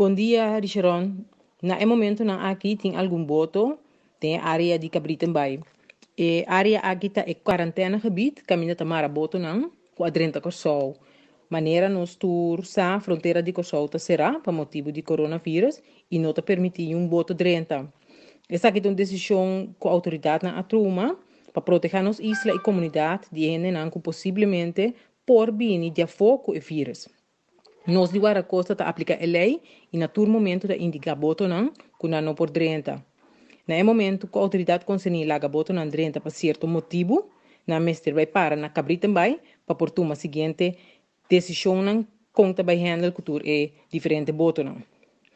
Bon dia, Richeron. Na e momentonan aki tin algun boto den e area di Cabritenbaai. E area aki ta e quarantaine-gebied kaminda ta mara botonan ku a drenta Kòrsou. Manera nos tur sa, frontera di Kòrsou ta será pa motibu di coronavirus i no ta permití niun boto drenta. Esaki ta un desishon ku outoridatnan a tuma pa protehá nos isla i komunidat di e hendenan ku posiblemente por bini diafó ku e virus. Nos di Wardakosta ta apliká e lei i na tur momentu ta indiká botonan ku nan no por drenta. Na e momentu ku outoridat konserní laga botonan drenta pa sierto motibu, nan mester bai para na Cabritenbaai pa por tuma siguiente desishonnan kon ta bai hèndel ku tur e diferente botonan.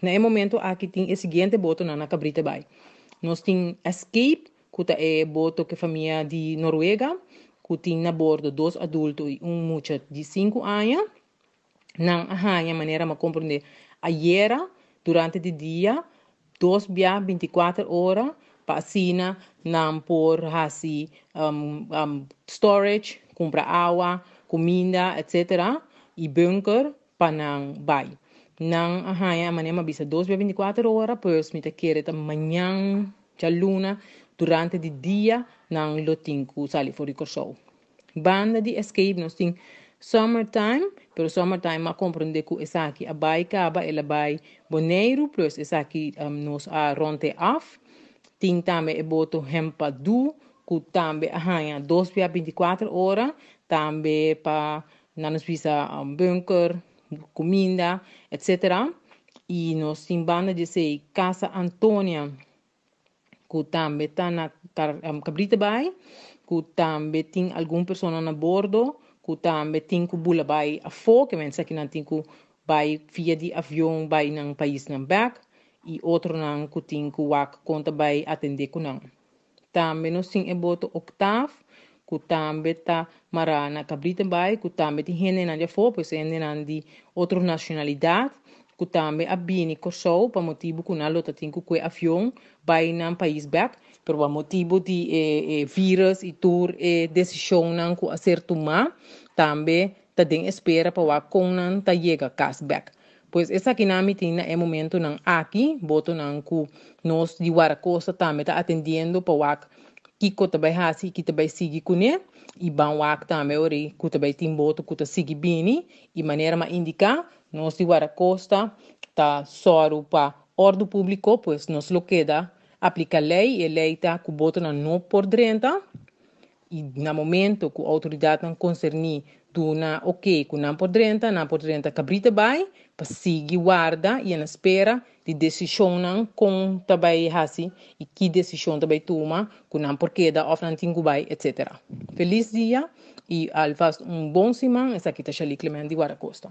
Na e momentu aki tin e siguiente botonan na Cabritenbaai. Nos tin Escape ku ta e boto ku e famia di Noruega ku tin na bordo dos adulto i un mucha di sinku aña. Nan a haña manera mi a komprondé ayera durante di dia dos bia 24 ora pa asina nan por hasi storage, kumpra awa, kuminda etcetera i bunker pa nan bai. Nan a haña manera mi a bisa dos bia 24 ora pues mi ta kere ta mañan djaluna durante di dia nan lo tin ku sali for di Kòrsou. Banda di Escape nos tin Summertime, pero Summertime a komprondé ku esaki a bai kaba, el a bai Boneiru, plus esaki nos a rònt e af. Tin tambe e boto Hempadu, ku tambe a haña dos bia 24 ora, tambe pa nan nos bisa bunker, kuminda, etcetera. I nos tin banda di esei Casa Antonia, ku tambe ta na Cabrita Bay, ku tambe tin algun persona na bordo, ku tambe tin ku bula bai afó, ke men esaki nan tin ku bai via di avion bai nan paisnan bèk, i otronan ku tin ku wak kon ta bai atendé ku nan. Tambe nos tin e boto Octaaf, ku tambe ta mará na Cabrita Bay, ku tambe tin hendenan di afó, pues hendenan di otro nashonalidat, ku tambe a bini Kòrsou pa motibu ku nan lo ta tin ku kue avion bai nan pais bèk, pero pa motibu di e virus i tur e desishonnan ku a ser tumá, tambe ta den espera pa wak kon nan ta yega kas bèk. Pues esakinan mi tin na e momentunan aki, botonan ku nos di Wardakosta tambe ta atendiendo pa wak kiko ta bai hasi i ki ta bai sigui kuné, i ban wak tambe ora ku ta bai tin boto ku ta sigui bini, i manera mi a indiká, nos di Wardakosta ta sòru pa òrdu públiko, pues nos lo keda apliká lei, i e lei ta ku botonan no por drenta, i na momento ku outoridatnan konserní duna oké ku nan por drenta, nan por drenta Cabrita Bay pa sigui warda i a spera di desishonnan kon ta bai hasi i ki desishon ta bai tuma ku nan por keda òf nan tin ku bai etcetera. Felis dia i alvast un bon siman, esaki ta Shali Clement di Wardakosta.